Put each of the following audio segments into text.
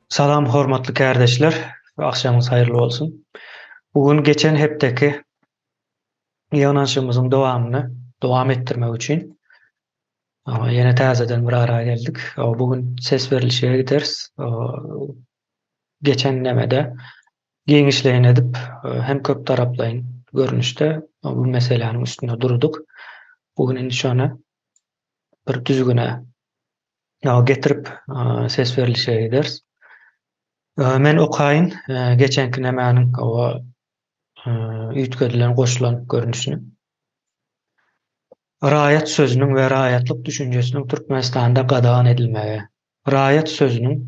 Salam hormatly kärdeşler, agşamyňyz haýyrly bolsun. Bu gün geçen hepdeki ýygnanyşygymyzyň dowamyny dowam etdirmek üçin ýene täzeden bir ara geldik. Bu gün ses berlişige gideris. Geçen nemede giňişleýin edip hem köptaraplaýyn görnüşde bu meseläniň üstünde durduk. Bu gün indi şony bir düzgüne getirip ses berlişige gideris. Men okaýyn geçenki nemäniň üýtgedilen goşulan görnüşini. Raýat sözüniň we raýatlyk düşünjesiniň Türkmenistanda gadagan edilmegi. Raýat sözüniň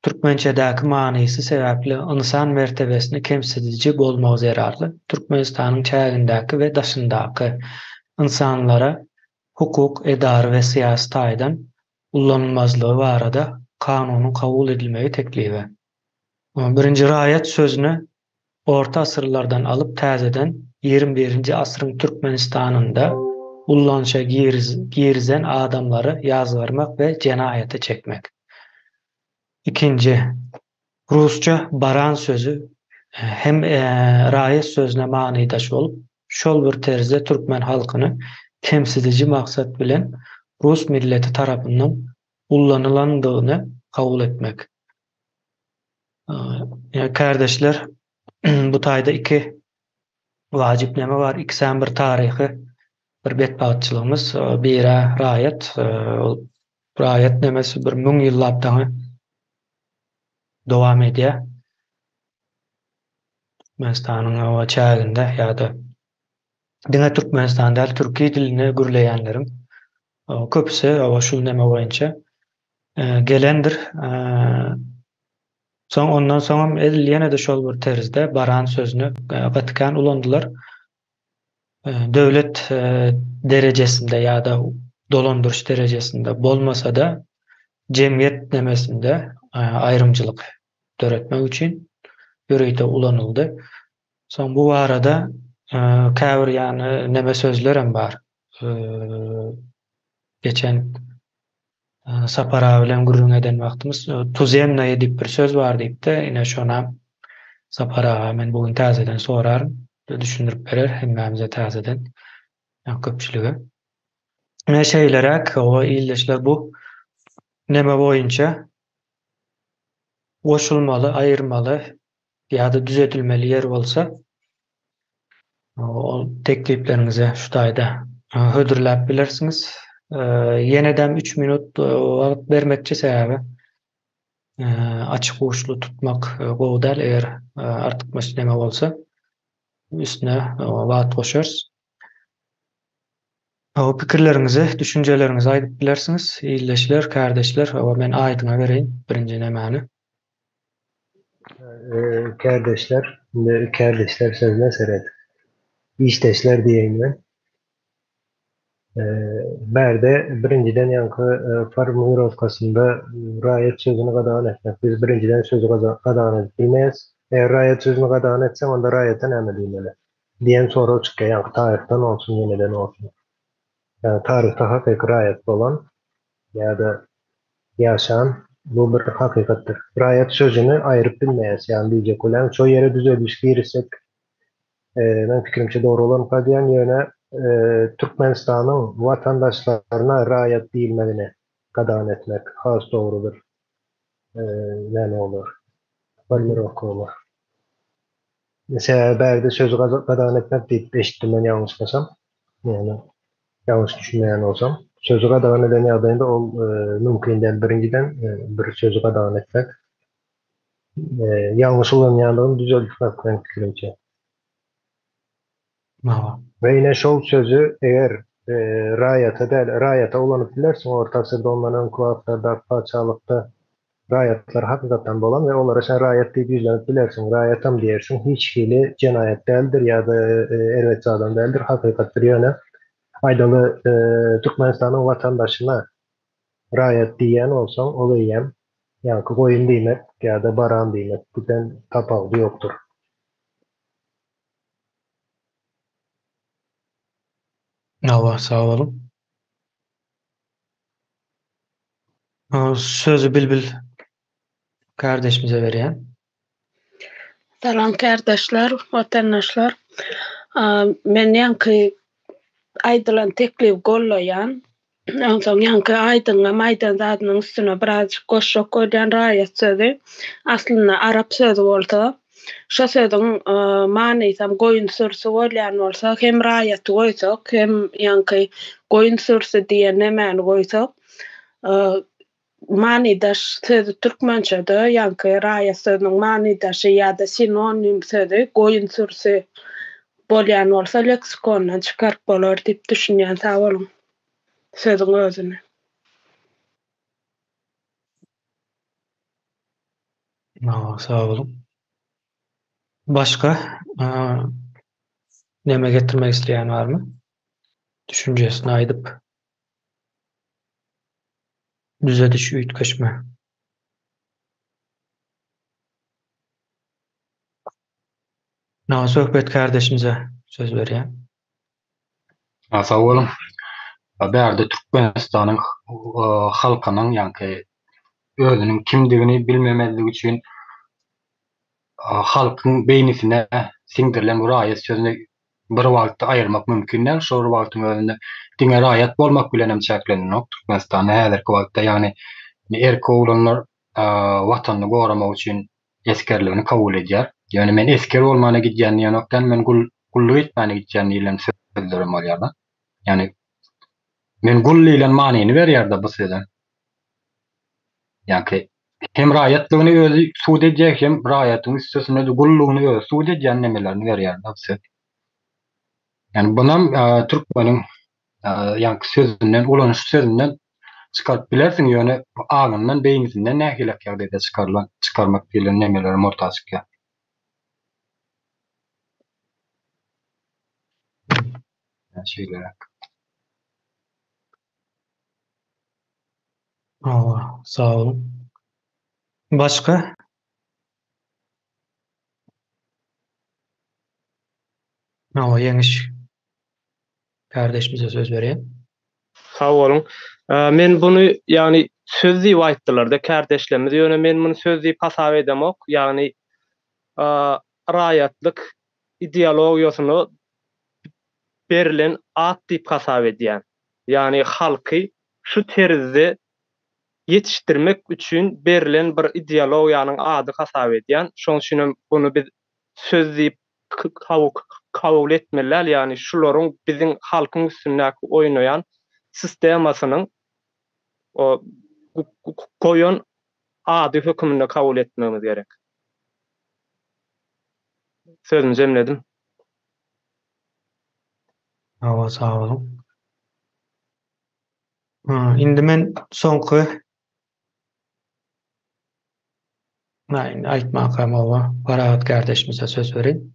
türkmençedäki manysy sebäpli ynsan mertebesini kemsidiji bolmagy zerarly Türkmenistanyň çägindäki we daşyndaky ynsanlara hukuk, edary we syýasy taýdan ullanylmazlygy barada kanunyň kabul edilmegi teklibi. Birinji raýat sözüni orta asyrlardan alyp täzeden ýigrimi birinji asyryň Türkmenistanynda ullanyşa girizen adamlary ýazgarmak we jenaýata çekmek. Ikinji, rusça baran sözi hem raýat sözüne manydaş bolup, şol bir terzde türkmen halkyny kemsidiji maksat bilen rus milleti tarapyndan ullanylandygyny kabul etmek. Kärdeşler, bu taýda iki wajyp neme bar, ikisem bir taryhy bir betbagtçylygymyz. Biri raýat, ol raýat nemesi bir müň ýyllap daňy dowam edýär. Türkmenistanyň çäginde ýa-da diňe Türkmenistan däl, türki dilinde gürleýänleriň köpüsi şul neme boýunça gelendir. Soň ondan soňam edil ýene-de şol bir terzde baran sözüni gaty kän ulandylar. Döwlet derejesinde ýa-da dolandyryş derejesinde bolmasa-da jemgyýet nemesinde aýrymçylyk döretmek üçin ýörite ulanyldy. Soň bu barada käbir ýany neme sözlerem bar. Geçen Sapar aga bilen gürrüň eden wagtymyz tuzemnoýe diýip bir söz bar diýipdi. Ine şonam Sapar aga men bu gün täzeden soraryn. Düşündirip berer hemmämize täzeden köpçülige. Ine şeýleräk o ildeşler bu neme boýunça goşulmaly, aýyrmaly ýa-da düzedilmeli ýer bolsa Ol teklipleriňizi şu taýda hödürläp bilersiňiz. Ýenedem 3 minut wagt bermekçi sebäbi açyk uçly tutmak gowy däl eger artykmaç neme bolsa üstüne wagt goşarys. O pikirleriňizi, düşünjeleriňizi aýdyp bilersiňiz. Ildeşler, kärdeşler, men Aýdyňa bereýin birinji nemäni. Kärdeşler, indi kärdeşler sözüne seret. Işdeşler diýeýin men. Bärde birinjiden ýaňky formulirowkasynda raýat sözüni gadagan etmek. Biz birinjiden sözi gadagan edip bilmeýäs. Eger raýat sözüni gadagan etseň, onda raýata näme diýmeli? Diýen sorag çykýar, ýaňky taryhdan bolsun, ýeneden bolsun. Ýagny taryhda hakyky raýat bolan ýa-da ýaşan bu bir hakykatdyr. Raýat sözüni aýryp bilmeýäs, ýagny diýjek bolýan, şo ýere düzediş girizsek, meň pikirimçe dogry bolarmyka diýýän, ýöne Türkmenistanyň watandaşlaryna raýat diýilmegini gadagan etmek has dogry bir näme bolar, formirowka bolar. Sebäbi bärde sözi gadagan etmek diýip eşitdim men ýalňyşmasam. Ýagny ýalňyş düşünmeýän bolsam. Sözi gadagan eden ýagdaýynda ol mümkin däl birinjiden bir sözi gadagan etmek. Ýalňyş ulanýandygyny düzeltmek meň pikirimçe. We ine şol sözi eger raýata däl, raýata ulanyp bilersiň orta asyrda ondan öňki wagtlarda patyşalykda Raýatlar hakykatdan bolan we olara sen raýat diýip ýüzlenip bilersiň, raýatam diýersiň, hiç hili jenaýat däldir ýa-da erbet zadam däldir, hakykatdyr. Ýöne aýdaly Türkmenistanyň watandaşyna raýat diýýän bolsaň, ol eýýäm ýaňky goýun diýmek ýa-da baran diýmek bilen tapawudy ýokdur. Hawa, sag boluň. Sözi Bilbil kardeşimize berýän. Salam kärdeşler, watandaşlar. Men ýaňky aýdylan teklibi gollaýan. Onsoň ýaňky Aýdyňam aýdan zadynyň üstüne birazjyk goşjak bolýan raýat sözi aslynda arap sözi bolsa, şo sözüň manysam goýun sürüsi bolýan bolsa, hem raýaty goýsak, hem ýaňky goýun sürüsi diýen nemäni goýsak, manydaş sözi türkmençede ýaňky raýat sözüniň manydaşy ýa-da sinonim sözi goýun sürüsi bolýan bolsa leksikondan çykaryp bolar diýip düşünýän sag boluň sözüň özüni. Sag boluň. Başga neme getirmek isleýän barmy? Düşünjesini aýdyp. Düzediş üýtgeşme. Na söhbet kardeşimize söz berýän. Sag boluň. Bärde Türkmenistanyň halkynyň ýaňky özüniň kimdigini bilmemezligi üçin halkyň beýnisine siňdirilen bu raýat sözüni bir wagtda aýyrmak mümkin däl. Şol bir wagtyň özünde diňe raýat bolmak bilen hem çäklenenok Türkmenistanda häzirki wagtda, ýagny erkek oglanlar watanyny goramak üçin esgerligini kabul edýär. Ýöne men esger bolmana gidýän diýenok däl, men gulluk etmäne gidýän diýlen sözlerem bolýar-da. Ýagny men gul diýlen manyny berýär-de bu sözem. Ýaňky hem raýatlygyny özi subut edýär, hem raýatyň üstesine-de gullugyny özi subut edýän nemelerini berýär-de bu söz. Ýani bunam türkmeniň ýaňky sözünden, ulanyş sözünden çykaryp bilersiň, ýöne aňyndan, beýnisinden nähilek ýagdaýda çykarylan, çykarmak diýlen nemelerem orta çykýar. Şeýleräk. Hawa, sag boluň. Başga? Hawa, Ýeňiş kardeşimize söz berýän. Sag boluň. Men buny, ýagny söz diýip aýtdylar-da kärdeşlerimiz, ýöne men muny söz diýip hasap edemok. Ýagny raýatlyk ideologiýasyna berlen at diýip hasap edýän. Ýagny halky şu terzde ýetişdirmek üçin berlen bir ideologiýanyň ady hasap edýän. Şonuň üçin hem buny biz söz diýip kabul etmeli däl. Ýagny şularyň biziň halkyň üstündäki oýnaýan sistemasynyň goýan ady höküminde kabul etmegimiz gerek. Sözümi jemledim. Hawa, sag boluň. Indi men soňky indi aýtmakam oba Parahat kardeşimize söz bereýin.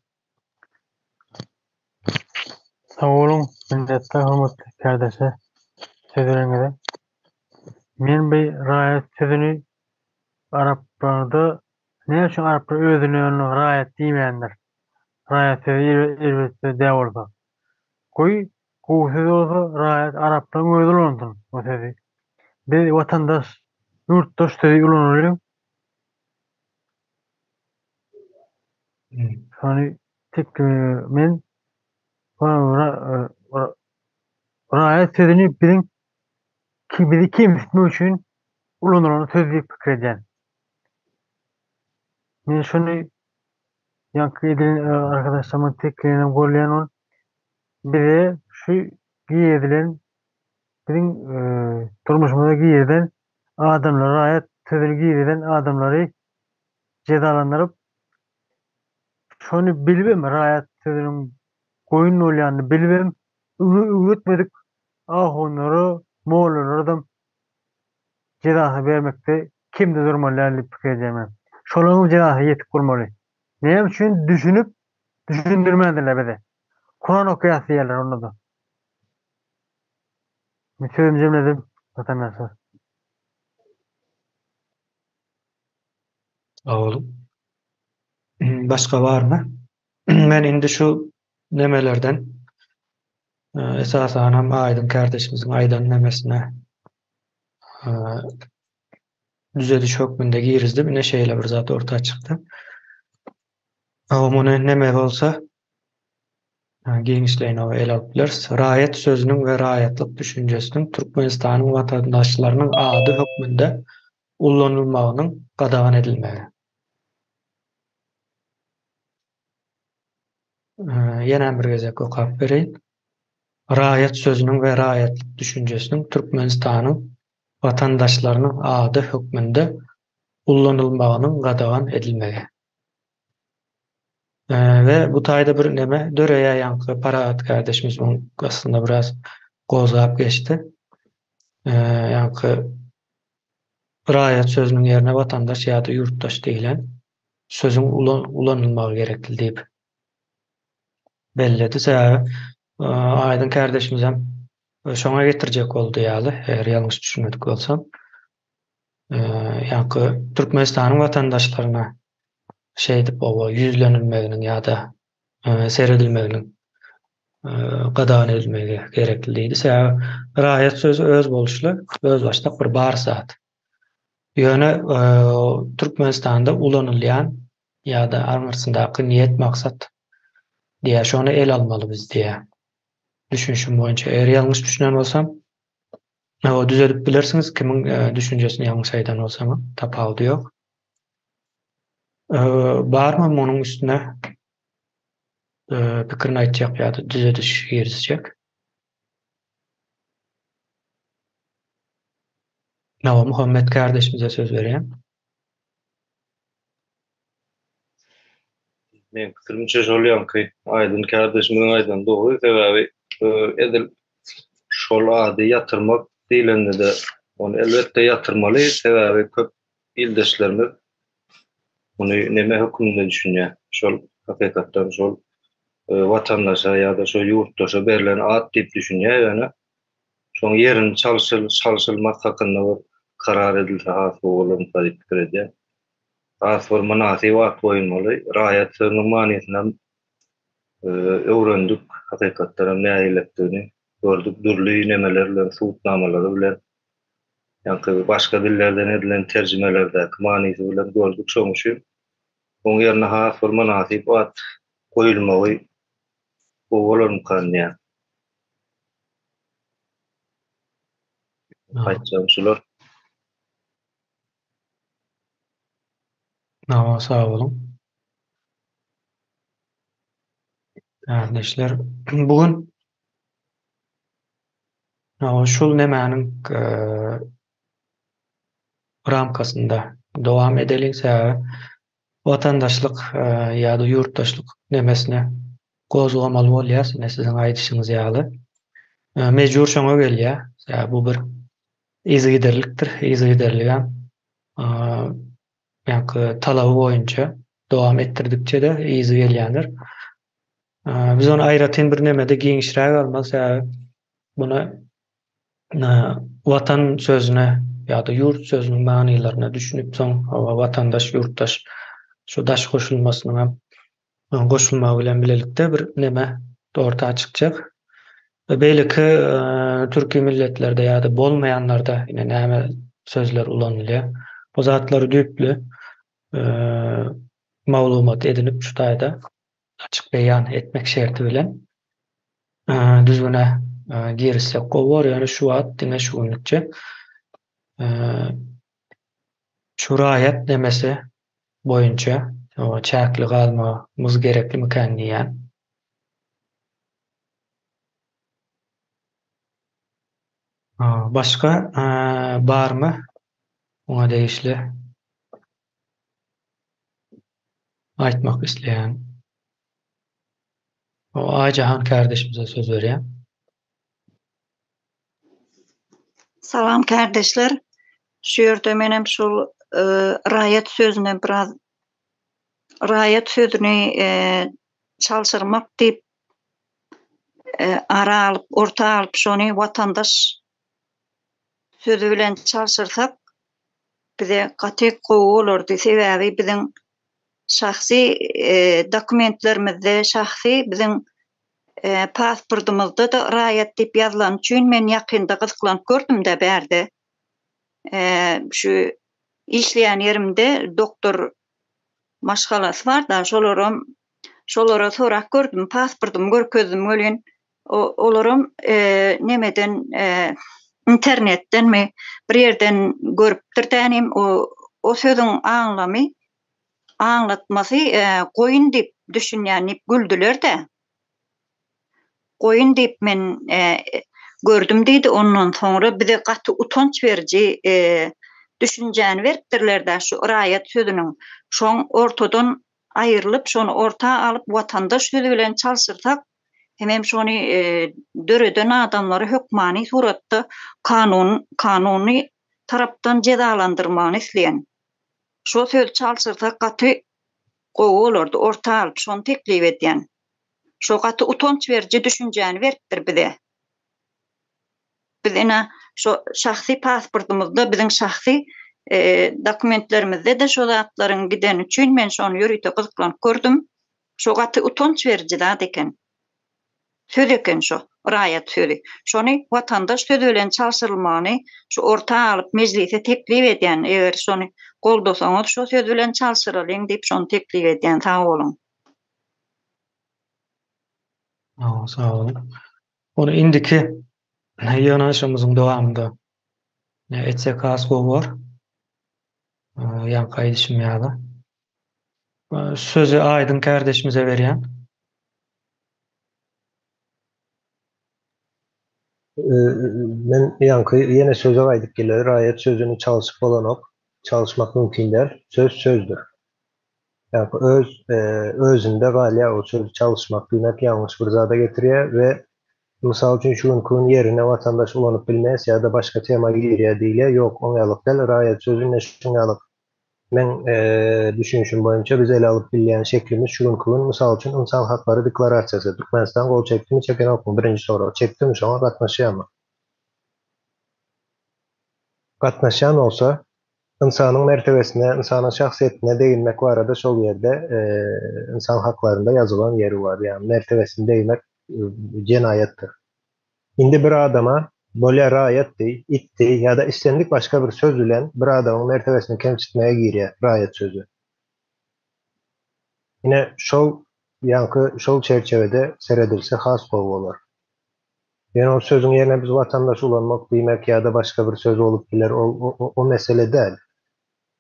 Sag boluň, minnetdar hormatly kärdeşler söz bereniňize. Men bir raýat sözüni araplarda näme üçin araplar özüne raýat diýmändir? Raýat sözi erbet söz däl bolsa. Goý, gowy söz bolsa raýat araplaryň özi ulansyn bu sözi. Biz watandaş, ýurtdaş sözi ulanalyň. Şony tek men raýat sözüni biziň bizi kemsitmek üçin ulanylan söz diýip pikir edýän. Men şony Ýaňky edilen arkadaşlarymyň teklibinem golýan ol. Bize şu girizilen biziň durmuşymyza girizen adamlary raýat sözüni girizen adamlary jezalandyryp şony bilibem raýat sözüniň goýun bolýanyny bilibem öwretmedik ahunlara mollalaradam jezasyny bermekde kemde durmaly däl diýip pikir edýän men. Şolaryň jezasy ýetik bolmaly. Näme üçin düşünip düşündirmändirler bize. Kuran okaýas diýýärler onda-da. Men sözümi jemledim, watandaşlar. Sag boluň. Başga barmy? Men indi şu nemelerden esasanam Aýdyň kardeşimiziň aýdan nemesine. düzediş hökmünde girizdim. Ine şeýle bir zat orta çykdy. Hawa muny neme bolsa giňişleýin oba ele alyp bileris. Raýat sözüniň we raýatlyk düşünjesiniň Türkmenistanyň watandaşlarynyň ady hökmünde ullanylmagynyň gadagan edilmegi. Ýene bir gezek okap bereýin. Raýat sözüniň we raýatlyk düşünjesiniň Türkmenistanyň watandaşlarynyň ady hökmünde ullanylmagynyň gadagan edilmegi. We bu taýda bir neme döreýär ýaňky Parahat kardeşimiz muny aslynda biraz gozgap geçdi. Ýaňky raýat sözüniň ýerine watandaş ýa-da ýurtdaş diýlen sözüň ulanylmagy gerekli diýip belledi. Sebäbi Aýdyň kardeşimiz hem şoňa getirjek boldy ýaly, eger ýalňyş düşünmedik bolsam. Ýaňky Türkmenistanyň watandaşlaryna şeýdip oba ýüzlenilmeginiň ýa-da seredilmeginiň gadagan edilmegi gerekli diýdi. Sebäbi raýat sözi özboluşly, özbaşdak bir bar zat. Ýöne Türkmenistanda ulanylýan ýa-da aňyrsyndaky niýet-maksat diýýär, şony ele almaly biz diýýär. Düşünişim boýunça, eger ýalňyş düşünen bolsam, Hawa, düzedip bilersiňiz, kimiň düşünjesini ýalňyş aýdan bolsaňam, tapawudy ýok. Barmy munuň üstüne pikirini aýtjak ýa-da düzediş girizjek? Hawa, Muhammet kardeşimize söz berýän. Meň pikirimçe şol ýaňky Aýdyn kardeşimiziň aýdany dogry, sebäbi edil şol ady ýatyrmak diýlende-de ony elbetde ýatyrmaly, sebäbi köp ildeşlerimiz muny neme hökmünde düşünýär, şol hakykatdan şol watandaşa ýa-da şol ýurtdaşa berlen at diýip düşünýär, ýöne şoň ýerini çalşyl çalşylmak hakynda bir karar edilse has gowy bolarmyka diýip pikir edýän. Has bir mynasyp at goýulmaly. Raýat sözüniň manysynam öwrendik, hakykatdanam nähilekdigini gördük, dürli nemeler bilen, subutnamalary bilen, ýaňky başga dillerden edilen terjimelerdäki manysy bilen gördük, şonuň üçin oň ýerine has bir mynasyp at goýulmagy gowy bolarmykan diýýän. Aýtjagym şular. Hawa, sag boluň. Kardeşler, bu gün hawa şul nemäniň ramkasynda dowam edeliň, sebäbi watandaşlyk ýa-da ýurtdaşlyk nemesine gozgamaly bolýar, ine siziň aýdyşyňyz ýaly. Mejbur şoňa gelýär. Sebäbi bu bir yzygiderlikdir. Yzygiderligem ýaňky talaby boýunça dowam etdirdikçe-de yzy gelýändir. Biz ony aýratyn bir nemede giňişräk almaly, sebäbi muny Watan sözüne ýa-da ýurt sözüniň manylaryna düşünip soň watandaş, ýurtdaş şu daş goşulmasynyň hem goşulmagy bilen bilelikde bir neme orta çykjak. We beýleki türki milletlerde ýa-da bolmaýanlarda ine näme sözler ulanylýar. Bu zatlary düýpli maglumat edinip şu taýda açyk beýan etmek şerti bilen düzgüne girişsek gowy bor. Ýöne şu wagt diňe şu günlükçe şu raýat nemesi boýunça çäkli galmagymyz gereklimikän diýýän. Başga barmy muňa degişli aýtmak isleýän? Aýjahan kardeşimize söz berýän. Salam kardeşler. Şu ýerde menem şul raýat sözüne biraz raýat sözüni çalşyrmak diýip ara alyp, orta alyp şony watandaş sözi bilen çalşyrsak bize gaty gowy bolardy. Sebäbi biziň şahsy dokumentlerimizde, şahsy biziň pasportymyzda-da raýat diýip ýazylany üçin men ýakynda gyzyklanyp gördüm-de bärde. Şu. Işleýän ýerimde doktor maşgalasy bar-da, şolaram şolara sorap gördüm, pasportymy görkezdim welin, olaram nemeden internetdenmi bir ýerden görüpdir dänim, o o sözüň aňlamy aňlatmasy goýun diýip düşünýän diýip güldüler-de. Goýun diýip men gördüm diýdi, ondan soňra bize gaty utanç beriji düşünjäni beripdirler-dä şu raýat sözüniň. Şoň ortadan aýrylyp, şony orta alyp watandaş sözi bilen çalşyrsak, hemem şony döreden adamlary hökmany suratda kanun kanuny tarapdan jezalandyrmagyny isleýän. Şo sözi çalşyrsak gaty gowy bolardy, orta alyp şony teklip edýän. Şo gaty utanç beriji düşünjäni beripdir bize. Biz ine şo şahsy pasportymyzda biziň şahsy dokumentlerimizde-de şo zatlaryň gideni üçin men şony ýörite gyzyklanyp gördüm. Şo gaty utanç beriji zat eken. Söz eken şo, raýat sözi. Şony watandaş sözi bilen çalşyrylmagyny şu orta alyp mejlise teklip edýän, eger şony goldasaňyz şo söz bilen çalşyralyň diýip şony teklip edýän. Sag boluň. Sag boluň. Ony indiki ýygnanyşygymyzyň dowamynda etsek has gowy bor. Ýaňky aýdyşym ýaly. Sözi Aýdyň kärdeşimize berýän. Men ýaňky ýene söze gaýdyp geleli, raýat sözüni çalşyp bolanok, çalyşmak mümkin däl. Söz sözdür. Ýaňky öz özünde galýar o sözi çalyşmak diýmek ýalňyş bir zada getirýär we mysal üçin şu günki gün ýerine watandaş ulanyp bilmeýäs ýa-da başga tema girýär diýilýär. Ýok, oň ýalyk däl, raýat sözi ine şuň ýalyk Meň düşünişim boýunça biz ele alyp bilýän şeklimiz şu günki gün, mysal üçin, Ynsan haklary deklarasiýasy. Türkmenistan gol çekdimi, çekenokmy? Birinji sorag. Çekdimi, şoňa gatnaşýarmy? Gatnaşýan bolsa, ynsanyň mertebesine, ynsanyň şahsyýetine deginmek barada şol ýerde ynsan haklarynda ýazylan ýeri bar. Ýagny mertebesine degmek jenaýatdyr. Indi bir adama bolýa raýat diý, it diý ýa-da islendik başga bir söz bilen bir adamyň mertebesini kemsitmege girýär raýat sözi. Ine şol ýaňky şol çerçewede seredilse has gowy bolar. Ýöne ol sözüň ýerine biz watandaş ulanmak diýmek ýa-da başga bir söz bolup biler ol o mesele däl.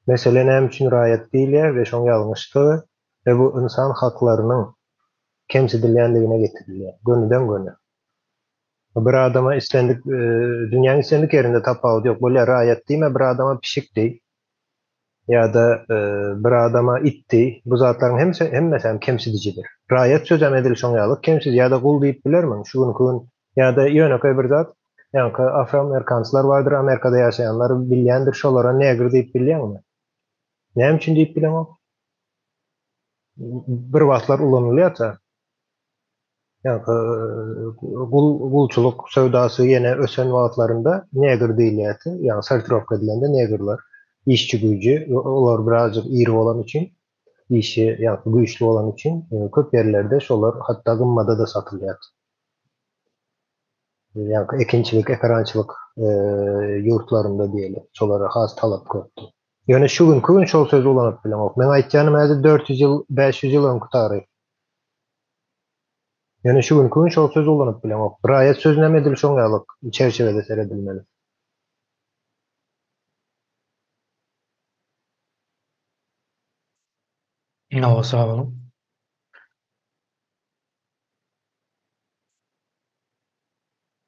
Mesele näme üçin raýat diýilýär we şoň ýalňyşdygy we bu ynsan haklarynyň kemsidilýändigine getirilýär gönüden-göni. Bir adama islendik dünýäň islendik ýerinde tapawut ýok. Bolýar raýat diýme, bir adama pişik diý. Ýa-da bir adama it diý. Bu zatlaryň hemsi hemmesi hem kemsidijidir. Raýat sözem edil şoň ýaly kemsidiji ýa-da gul diýip bilermiň şu günki gün ýa-da ýönekeý bir zat ýaňky afroamerkanslar bardyr Amerikada ýaşaýanlar bilýändir şolara negr diýip bilýäňmi? Näme üçin diýip bileňok? Bir wagtlar ulanylýarka Ýaňky gul gulçulyk söwdasy ýene ösen wagtlarynda negr diýilýärdi. Ýagny sortirowka edilende negrler işçi güýji, olar birazjyk iri bolany üçin, işi ýaňky güýçli bolany üçin köp ýerlerde şolar hatda gymmada-da satylýardy. Ýaňky ekinçilik, ekerançylyk ýurtlarynda diýeli, şolara has talap köpdi. Ýöne şu günki gün şol sözi ulanyp bileňok. Meň aýtýanym häzir 400 ýyl, 500 ýyl öňki taryh. Ýöne şu günki gün şol sözi ulanyp bileňok. Raýat sözünem edil şoň ýaly çerçewede seredilmeli. Hawa sag boluň.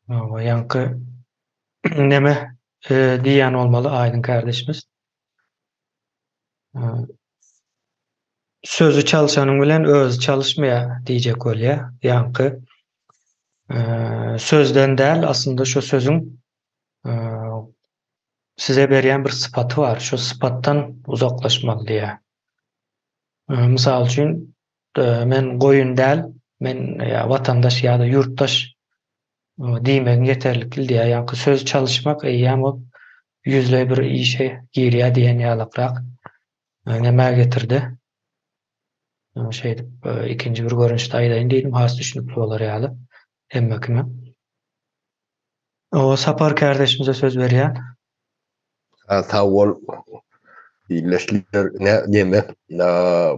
Hawa ýaňky neme diýýän bolmaly Aýdyň kardeşimiz. Sözi çalşanyň bilen özi çalyşmaýar diýjek bolýar. Ýaňky sözden däl, aslynda şo sözüň size berýän bir sypaty bar. Şo sypatdan uzaklaşmaly diýýär. Mysal üçin, men goýun däl, men ýa watandaş ýa-da ýurtdaş diýmegiň ýeterlikli diýýär. Ýaňky söz çalyşmak eýýäm ol ýüzleý bir işe girýär diýen ýalakrak nämä getirdi. Şeýdip ikinji bir görnüşde aýdaýyn diýdim, has düşnükli bolar ýaly hemme kime. O Sapar kärdeşimize söz berýän. Sag bol. Illeşler ne neme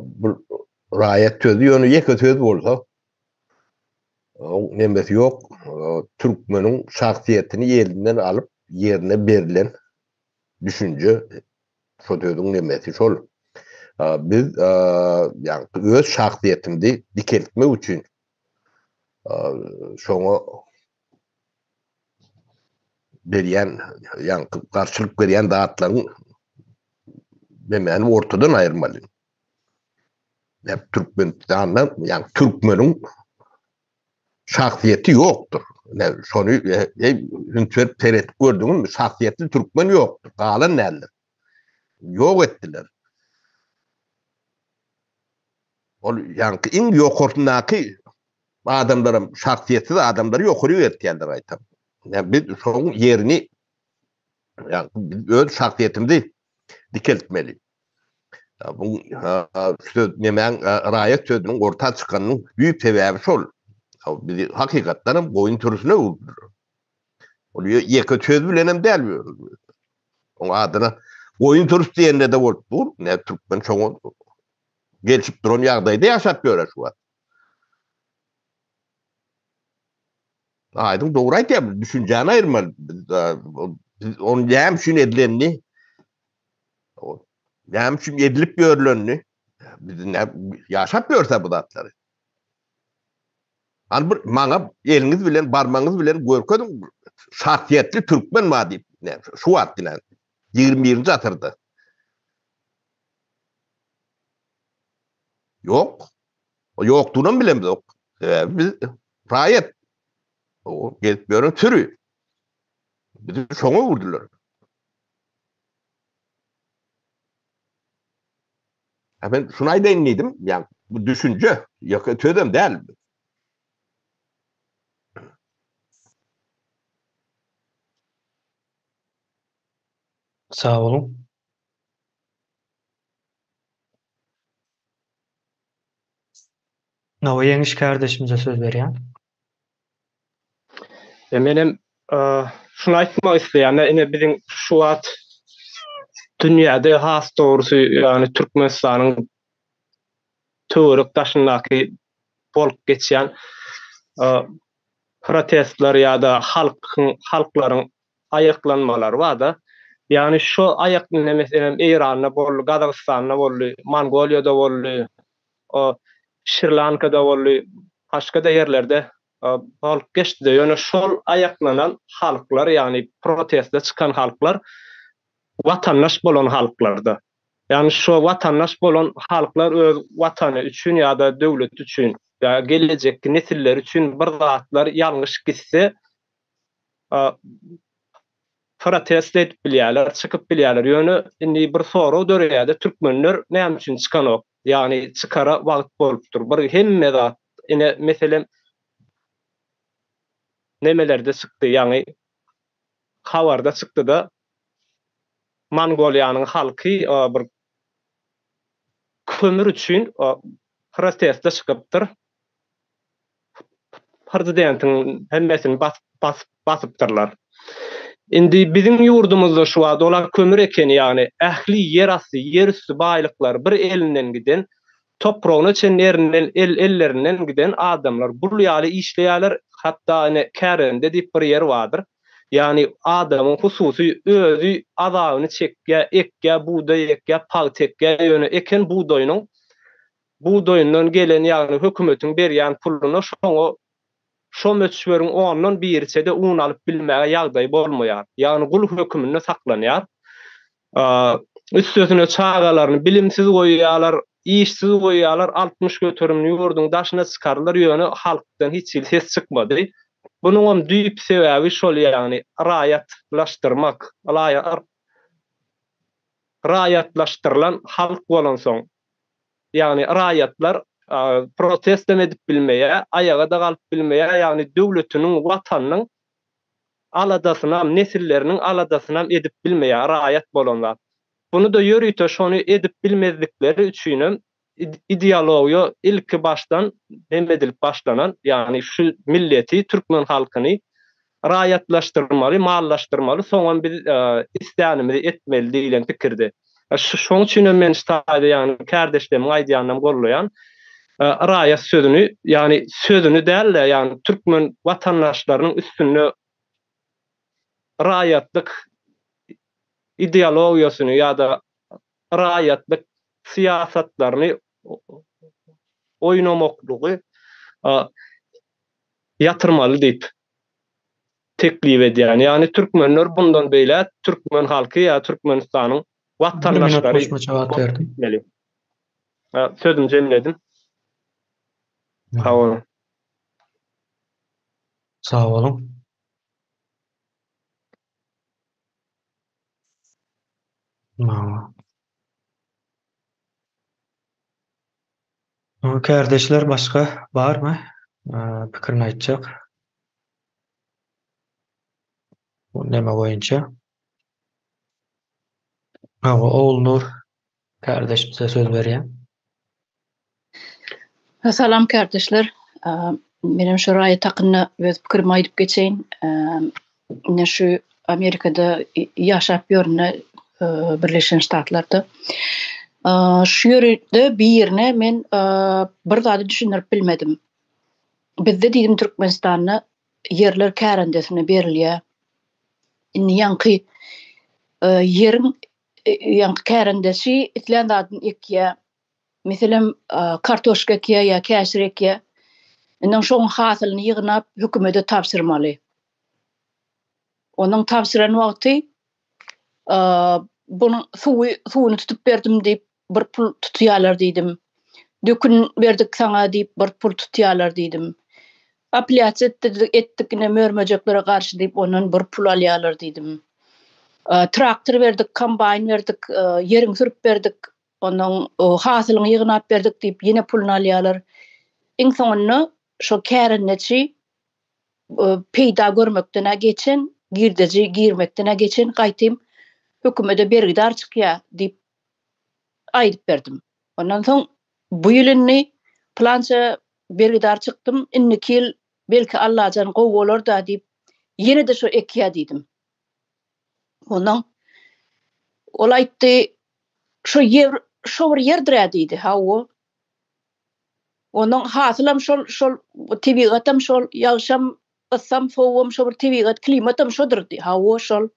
bu raýat sözi ýöne ýeke söz bolsa oň nemesi ýok. Türkmeniň şahsyýetini elinden alyp ýerine berlen düşünje şo sözüň nemesi şol. Biz ýagny öz şahsyýetimizi dikeltmek üçin şoňa berýän, ýagny garşylyk berýän zatlaryň nemäni ortadan aýyrmaly. Ýa Türkmenistanda, ýagny türkmeniň şahsyýeti ýokdur. Ne şony üns berip seredip gördüňizmi? Şahsyýetli türkmen ýokdur, galan däldir. Ýok etdiler. Ol ýaňky iň ýokarsyndaky adamlaram şahsyýetsiz adamlary ýokary bertýärler gaýtam. Ýa biz şoň ýerini ýa biz öz şahsyýetimizi dikeltmeli. Bu söz nemäň raýat sözüniň orta çykanynyň düýp sebäbi şol. Bizi hakykatdan hem goýun sürüsine öwürdiler. Ol ýeke söz bilen hem däl. Oň adyna goýun sürüsi diýende-de bolup dur. Ne türkmen şoňa gelşip duran ýagdaýda ýaşap ýör şu wagt. Aýdyň dogry aýtýar, düşünjäni aýyrmaly. Biz ony näme üçin edilenini, näme üçin edilip ýörlenini biz ýaşap ýörse bu zatlary. Hany bir maňa eliňiz bilen, barmagyňyz bilen görkeziň, şahsyýetli türkmen bar diýip, şu wagt bilen 21-nji asyrda. Ýok. O ýokdugynam bilemzok. Sebäbi biz raýat. O gezip ýören süri. Bizi şoňa öwürdiler. Ha men şuny aýdaýyn diýdim. Ýa bu düşünje, ýok sözem däl. Sag boluň. Nowa Ýeňiş kardeşimize söz berýän. E, menem şuny aýtmak isleýän, ine biziň şu wagt dünýäde has dogrusy, ýagny Türkmenistanyň töwerek daşyndaky bolup geçýän protestler ýa-da halkyň halklaryň aýaklanmalary barda. Ýagny şo aýak ine meselem Eýranda boldy, Gazagystanda boldy, Mongoliýada boldy, o Şri Lankada boldy, başga-da ýerlerde bolup geçdi-de. Ýöne şol aýaklanan halklar, ýagny proteste çykan halklar watandaş bolan halklarda. Ýagny şo watandaş bolan halklar öz watany üçin ýa-da döwleti üçin ýa gelejekki nesilleri üçin bir zatlar ýalňyş gitse protest edip bilýärler, çykyp bilýärler. Ýöne indi bir sorag döreýär-de, türkmenler näme üçin çykanok? Ýagny çykara wagt bolupdyr. Bir hemme zat, ine meselem nemelerde çykdy, ýagny habarda çykdy-da, Mongoliýanyň halky bir kömür üçin proteste çykypdyr. Prezidentiň hemmesini basyp basyp basypdyrlar. Indi biziň ýurdumyzda şu wagt olar kömür ekeni ýagny ähli ýer asty, ýer üsti baýlyklary bir elinden giden, topragyna çenli erinden el ellerinden giden adamlar gul ýaly işleýärler, hatda ine kärende diýip bir ýer bardyr. Ýagny adamyň hususy özi azabyny çekýär, ekýär, bugdaý ekýär, pagta ekýär, ýöne eken bugdaýynyň bugdaýyndan gelen ýagny hökümetiň berýän puluna şoňa şo möçberiň ondan biriçe-de un alyp bilmäge ýagdaýy bolmaýar. Ýagny gul höküminde saklanýar. Üstesine çagalaryny bilimsiz goýýarlar, işsiz goýýarlar, 60 göterimini ýurduň daşyna çykardylar, ýöne halkdan hiç hili ses çykmady. Bunuňam düýp sebäbi şol ýagny raýatlaşdyrmak, raýatlaşdyrylan halk bolansoň, Ýagny raýatlar protestem edip bilmeýär, aýaga-da galyp bilmeýär, ýagny döwletiniň, watanynyň aladasynam, nesilleriniň aladasynam edip bilmeýär raýat bolan zat. Buny-da ýörite şony edip bilmezlikleri üçinem ideologiýa ilki başdan hem edilip başlanan, ýagny şu milleti, türkmen halkyny raýatlaşdyrmaly, mallaşdyrmaly, soňam biz islänimizi etmeli diýlen pikirde. Şoň üçin hem men şu taýda ýagny kärdeşlerimiň aýdýanynam gollaýan. Raýat sözüni, ýagny sözüni däl-de, ýagny türkmen watandaşlarynyň üstünde raýatlyk ideologiýasyny ýa-da raýatlyk syýasatlaryny oýnamaklygy ýatyrmaly diýip teklip edýän. Ýagny türkmenler bundan beýläk türkmen halky ýa Türkmenistanyň watandaşlary etmeli. Sözümi jemledim. Sag boluň. Sag boluň. Kärdeşler başga barmy pikirini aýtjak? Bu neme boýunça? Hawa, Ogulnur kärdeş bize söz berýär. Salam kärdeşler. Menem şu raýat hakynda öz pikirimi aýdyp geçeýin. Ine şu Amerikada ýaşap ýörün Birleşen Ştatlarda. Şu ýerde birine men bir zady düşündirip bilmedim. Bizde diýdim Türkmenistanda ýerler kärendesine berilýär. Indi ýaňky ýeriň ýaňky kärendeçi islän zadyny ekýär. Meselem, kartoşka ekýär ýa käşir ekýär. Indi şoň hasylyny ýygnap hökümete tabşyrmaly. Onuň tabşyran wagty bunuň suwy suwuny tutup berdim diýip bir pul tutýarlar diýdim. Dökün berdik saňa diýip bir pul tutýarlar diýdim. Apelýasiýa etdirdik etdik ine mör-möjeklere garşy diýip ondan bir pul alýarlar diýdim. Traktor berdik, kombaýn berdik, ýeriňi sürüp berdik, ondan hasylyňy ýygnap berdik diýip ýene puluny alýarlar. Iň soňunda şo kärendeçi peýda görmekden-ä geçen, girdeji girmekden-ä geçen, gaýtym hökümede bergidar çykýar diýip aýdyp berdim. Ondan soň bu ýyl indi pylança bergidar çykdym, indiki ýyl belki Allajan gowy bolar-da diýip, ýene-de şo ekýä diýdim. Ondan ol aýtdy, şo ýer, şo bir ýerdir-ä diýdi. Hawa. Onuň hasylam şol, şol tebigatam şol, ýagşam, yssam, sowugam şo bir tebigat, klimatam şodur diý. Hawa, şol.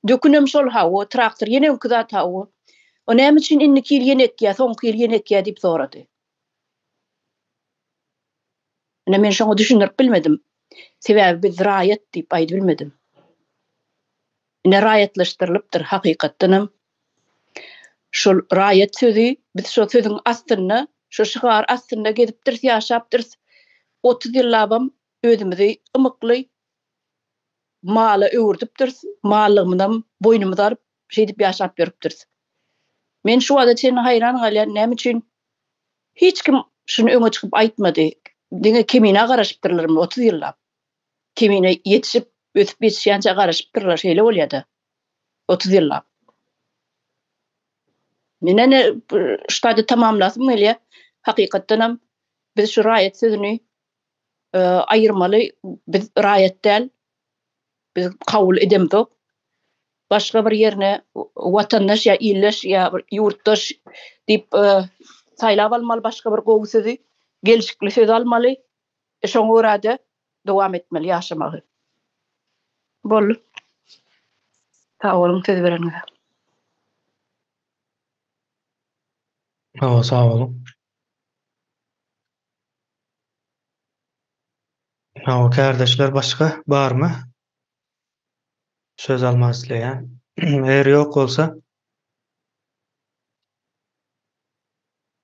Dökünem şol, hawa, traktor ýene öňki zat, hawa. O näme üçin indiki ýyl ýene ekýär, soňky ýyl ýene ekýär diýip sorady. Ine men şoňa düşündirip bilmedim. Sebäbi biz raýat diýip aýdybilmedim. Ine raýatlaşdyrylypdyr hakykatdanam. Şol raýat sözi biz şo sözüň astynda, şo şygar astynda gezipdiris, ýaşapdyrys. 30 ýyllabam özümizi ymykly mala öwürdipdiris, mallygymyzam boýnumyza alyp şeýdip ýaşap ýörüpdiris. Men şu wagta çenli haýran galýan, näme üçin hiç kim şuny öňe çykyp aýtmady. Diňe Keminä garaşypdyrlarmy 30 ýyllap. Kemine ýetişip, ösüp ýetişýänçä garaşypdyrlar, şeýle bolýa-da. 30 ýyllap. Men ene şu taýda tamamlasym gelýär. Hakykatdanam biz şu raýat sözüni aýyrmaly. Biz raýat däl. Biz kabul edemzok. Başga bir ýerine watandaş ýa ildeş ýa bir ýurtdaş diýip saýlap almaly başga bir gowy sözi, gelşikli söz almaly. E şoňa görä-de dowam etmeli ýaşamagy. Boldy. Sag boluň söz bereniňize. Hawa, sag boluň. Hawa, kärdeşler başga barmy? Söz almak isleýän. Eger ýok bolsa,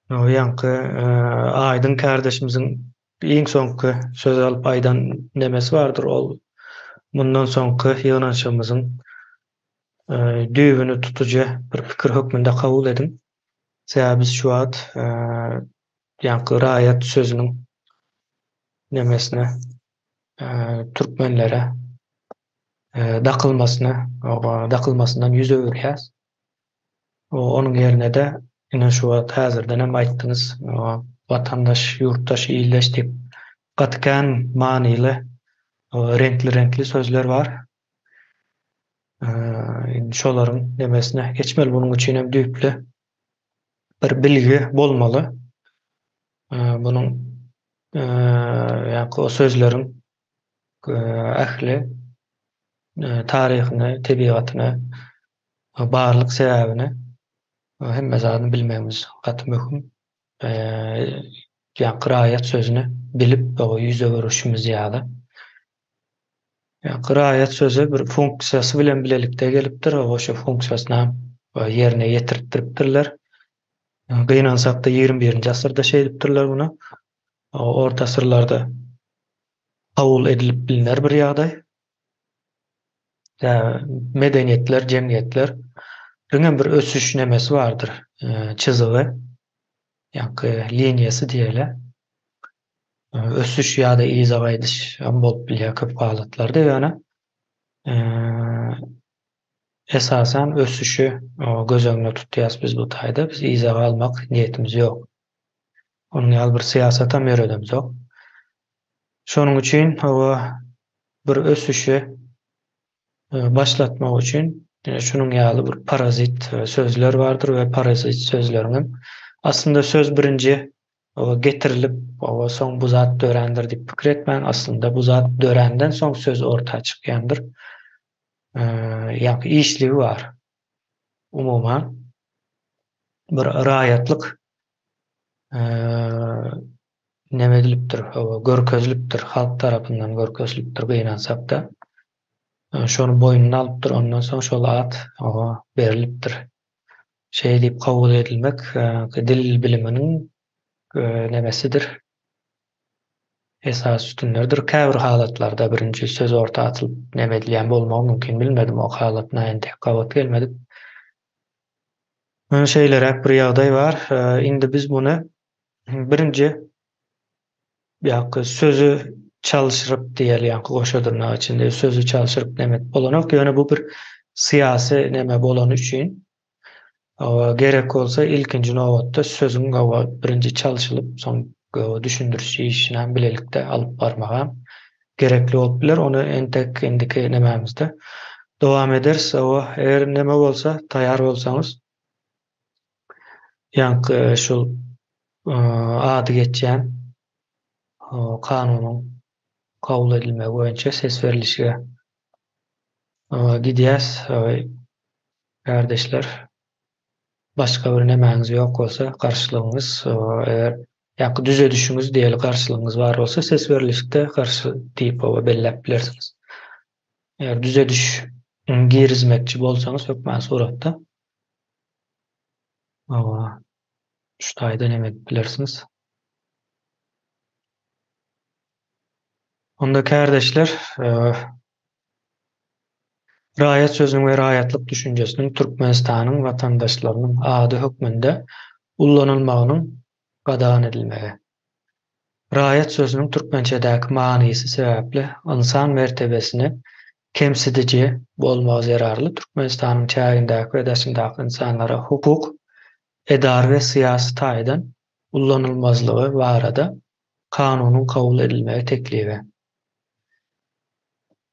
ýaňky Aýdyň kärdeşimiziň iň soňky söz alyp aýdan nemesi bardyr, ol mundan soňky ýygnanyşygymyzyň düýbüni tutujy bir pikir hökmünde kabul ediň. Sebäbi biz şu wagt ýaňky raýat sözüniň nemesine türkmenlere dakylmasyna dakylmasyndan ýüz öwürýäs. Onuň ýerine-de ine şu wagt häzirden hem aýtdyňyz, watandaş, ýurtdaş, ildeş diýip gaty kän manyly, reňkli-reňkli sözler bar. Indi şolaryň nemesine geçmeli. Bunuň üçin hem düýpli bir bilgi bolmaly. Bunuň ýa-da o sözleriň ähli taryhyny, tebigatyny, barlyk sebäbini hemme zadyny bilmegimiz gaty möhüm. Ýa-da raýat sözüni bilip, ýüze görüşimiz ýaly. Ýa-da raýat sözi bir funksiýasy bilen bilelikde gelipdir, oşo funksiýasyny hem ýerine ýetirtdiripdirler. Gynansakda 21-nji asyrda şeýdipdirler muny. Orta asyrlarda kabul edilip bilner bir ýagdaý. Medeniýetler, jemgyýetler diňe bir ösüş nemesi bardyr, çyzygy, ýa-da liniýasy diýeli. Ösüş ýa-da yza gaýdyş hem bolup bilýär köp halatlarda, ýöne esasan ösüşi göz öňünde tutýas biz bu taýda, biz yza galmak niýetimiz ýok. Onuň ýaly bir syýasatam ýöredemzok. Şonuň üçin hawa bir ösüşi başlatmak üçin şunuň ýaly bir parazit sözler bardyr we parazit sözleriň hem aslynda söz birinji getirilip soň bu zat dörändir diýip pikir etmäň, aslynda bu zat döränden soň söz orta çykýandyr. Ýa-da işligi bar. Umuman bir raýatlyk neme edilipdir, hawa, görkezilipdir, halk tarapyndan görkezilipdir, gynansakda. Şony boýnuna alypdyr, ondan soň şol at oňa berilipdir. Şeý diýip kabul edilmek dil biliminiň nemesidir, esasy sütünleridir. Käbir halatlarda birinji söz orta atylyp neme edilýän bolmagy mümkin, bilmedim o halatyna entek gabat gelmedik. Ýöne şeýleräk bir ýagdaý bar. Indi biz muny birinji ýa-da sözi çalşyryp diýeli, ýa-da goşa dyrnak içinde sözi çalşyryp neme edip bolanok. Ýöne bu bir syýasy neme bolany üçin gerek bolsa ilkinji nobatda sözüň birinji çalşylyp, soň düşündiriş işini bilelikde alyp barmagam gerekli bolup biler. Ony entek indiki nemämizde dowam ederis. Eger neme bolsa, taýýar bolsaňyz, ýaňky şul ady geçýän kanunyň kabul edilmegi boýunça ses berlişige gidýäs. Kärdeşler, başga bir nemäňiz ýok bolsa, garşylygyňyz, eger ýa-da düzedişiňiz diýeli garşylygyňyz bar bolsa, ses berlişikde garşy diýip oba belläp bilersiňiz. Eger düzediş girizmekçi bolsaňyz hökman suratda oba şu taýda neme edip bilersiňiz. Onda kärdeşler, Raýat sözüniň we raýatlyk düşünjesiniň Türkmenistanyň watandaşlarynyň ady hökmünde ullanylmagynyň gadagan edilmegi. Raýat sözüniň türkmençedäki manysy sebäpli ynsan mertebesini kemsidiji bolmagy zerarly Türkmenistanyň çägindäki we daşyndaky ynsanlara hukuk, edara we syýasy taýdan ullanylmazlygy barada kanunyň kabul edilmegi teklibi.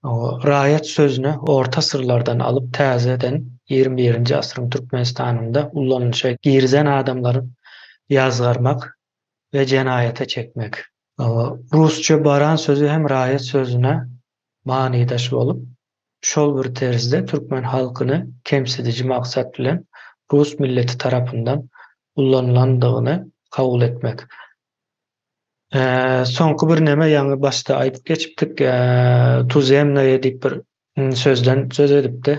Raýat sözüni orta asyrlardan alyp täzeden 21-nji asyryň Türkmenistanynda ullanylyşa girizen adamlary ýazgarmak we jenaýata çekmek. Rusça baran sözi hem raýat sözüne manydaş bolup, şol bir terzde türkmen halkyny kemsidiji maksat bilen rus milleti tarapyndan ullanylandygyny kabul etmek. Soňky bir neme ýaňy başda aýdyp geçipdik, tuzemnoýe diýip bir sözden söz edipdi.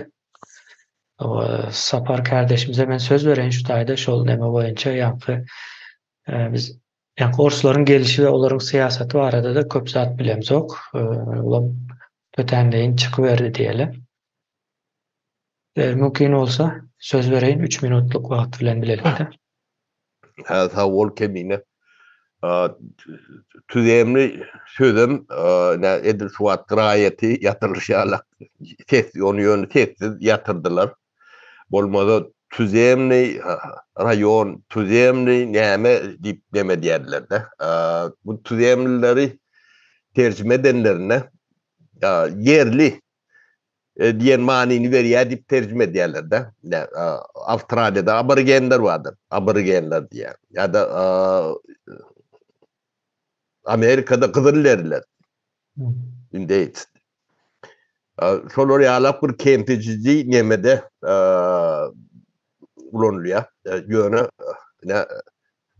Sapar kardeşimize men söz bereýin şu taýda şol neme boýunça ýaňky biz ýaňky orslaryň gelişi we olaryň syýasaty barada-da köp zat bilemzok. Olam tötänleýin çykyberdi diýeli. Eger mümkin bolsa söz bereýin üç minutlyk wagt bilen bilelikde. Hä sag bol Kemine. Tüzemli sözem nä edil şu wagt raýaty ýatyrylyş ýaly ses ony ýöne sessiz ýatyrdylar. Bolmasa tüzemli raýon, tüzemli näme diýip neme diýerdiler-de. Bu tüzemlileri terjime edenlerinde ýerli. diýen manyny berýär diýip terjime edýärler-de. Awstraliýada aborigenler bardyr, aborigenler diýýär. Ýa-da Amerikada gyzyl deriler. Indeýs. Şolar ýalak bir kemsidiji nemede ulanylýar. Ýöne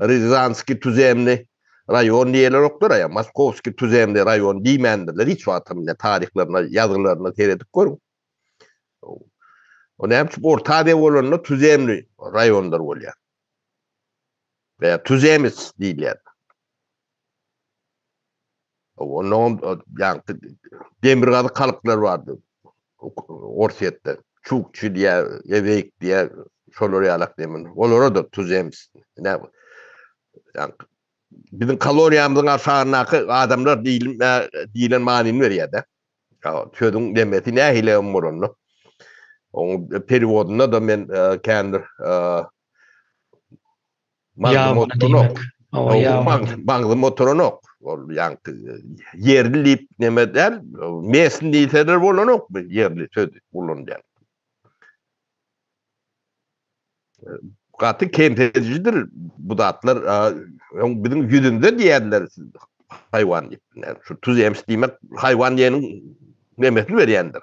Ryazanskiý tuzemny raýon diýenoklar, ýa Moskowskiý tuzemny raýon diýmändirler hiç wagtam ine taryhlaryna, ýazgylaryna seredip görüň. O näme üçin Orta Aziýa bolanda tuzemny raýonlar bolýar. Veya tuzemets diýilýär. Ondan ýa demirgazyk halklar bardy. Orsýetde çukçy diýä, eweýk diýä, şolar ýalak diýmen. Olara da tuzems. Näme? Ýa biziň koloniýamyzyň aşagyndaky adamlar diýilim diýilen manyny berýär-de. Sözüň demesi nähili hem bolanda. Oň perewodynda da men kändir Ýabany diýmek. Maňzym oturanok. Ol ýaňky ýerli diýip neme däl, mesni diýseler bolanokmy ýerli sözi ulanýan. Gaty kemsidijidir bu zatlar. Öň biziň ýüzümize diýerler haýwan diýip. Şu tuzemsi diýmek haýwan diýeniň nemesini berýändir.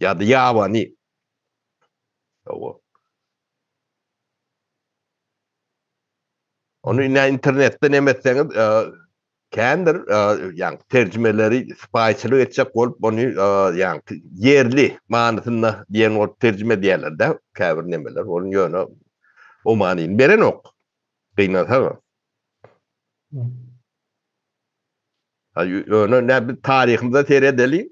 Ýa-da ýabany. Hawa. Ony ine internetde neme etseňiz, kändir, ýagny terjimeleri sypaýyçylyk etjek bolup, ony ýagny ýerli manysynda diýen bolup terjime edýärler-de, käbir nemeler. Ony ýöne o manyny berenok. Gynansagam. Ýöne ne biz taryhymyza seredeliň.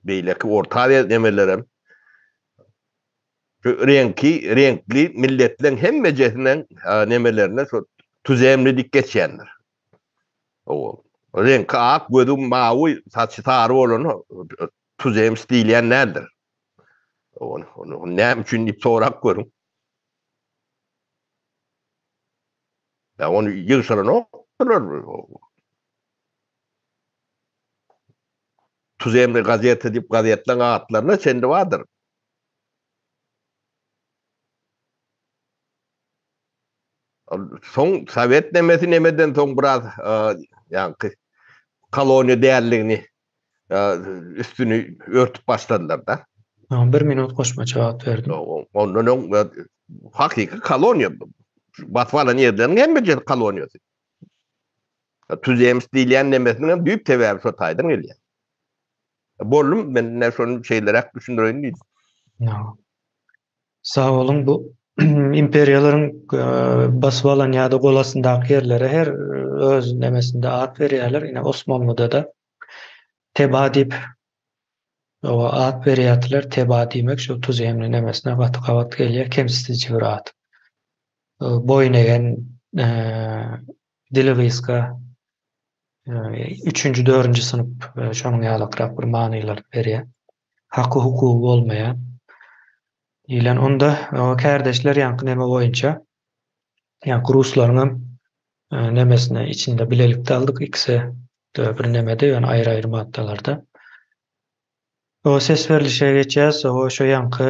Beýleki Orta Aziýa nemelerem şu reňki, reňkli milletleň hemmejesiniň nemelerine şu tuzemli diýip geçýändir. Owo. Reňki ak, gözi mawy, saçy sary bolan tuzems diýilýän däldir. Ony, ony näme üçin diýip sorap görüň. Ýa ony ýygşyranokdylar. Tuzemny gazeta diýip gazetleň atlaryna çenli bardyr. Soň sowet nemesi nemeden soň biraz ýaňky koloniýa däldigini üstüni örtüp başladylar-da. Bir minut goşmaça wagt berdim. Ondan öň hakyky koloniýa basyp alan ýerleriniň hemmesi koloniýasy. Tüzems diýilýän nemesiniň hem düýp sebäbi şo taýdan gelýär. Boldum, men ine şony şeýleräk düşündireýin diýdim. Sag boluň, bu imperiýalaryň basyp alan ýa-da gol astyndaky ýerlere her öz nemesinde at berýärler. Ine Osmanlyda-da Teba diýip at berýärdiler. Teba diýmek şu tuzemli nemesine gaty gabat gelýär, kemsidiji bir at. Boýun egen dili gysga, üçünji, dördünji synp şonuň ýalakrak bir manylar berýär. Haky hukugy bolmaýan diýlen. Onda kärdeşler ýaňky neme boýunça, ýaňky ruslaryň hem nemesine içinde bilelikde aldyk, ikisi bir nemede, ýöne aýry-aýry maddalarda. O ses berlişe geçýäs, o şo ýaňky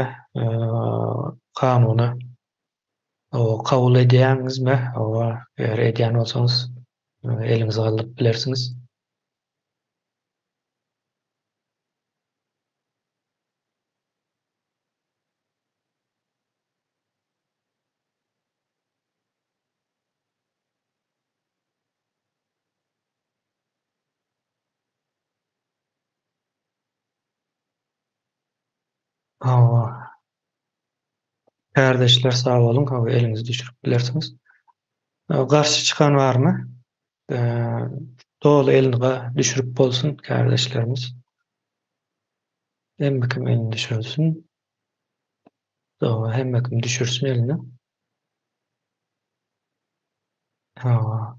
kanuny Hawa, kabul edýäňizmi? Hawa, eger edýän bolsaňyz, eliňizi galdyryp bilersiňiz. Hawa. Kärdeşler sag boluň, hawa eliňizi düşürip bilersiňiz. Garşy çykan barmy? Doly elini düşürip bolsun kärdeşlerimiz. Hemme kim elini düşürsin. Hawa, hemme kim düşürsin elini. Hawa.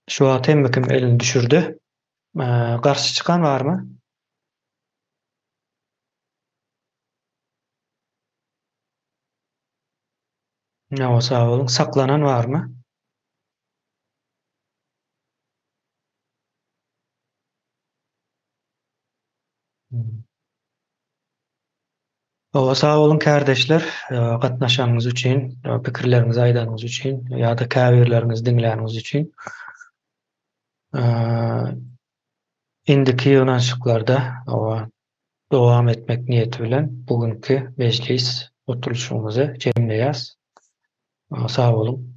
Şu wagt hemme kim elini düşürdi. Garşy çykan barmy? Hawa, sag boluň. Saklanan barmy? Hawa, sag boluň kärdeşler, gatnaşanyňyz üçin, pikirleriňizi aýdanyňyz üçin ýa-da käbirleriňiz diňläniňiz üçin. Indiki ýygnanyşyklarda hawa, dowam etmek niýeti bilen bu günki mejlis oturylyşygymyzy jemleýäs. Sag boluň.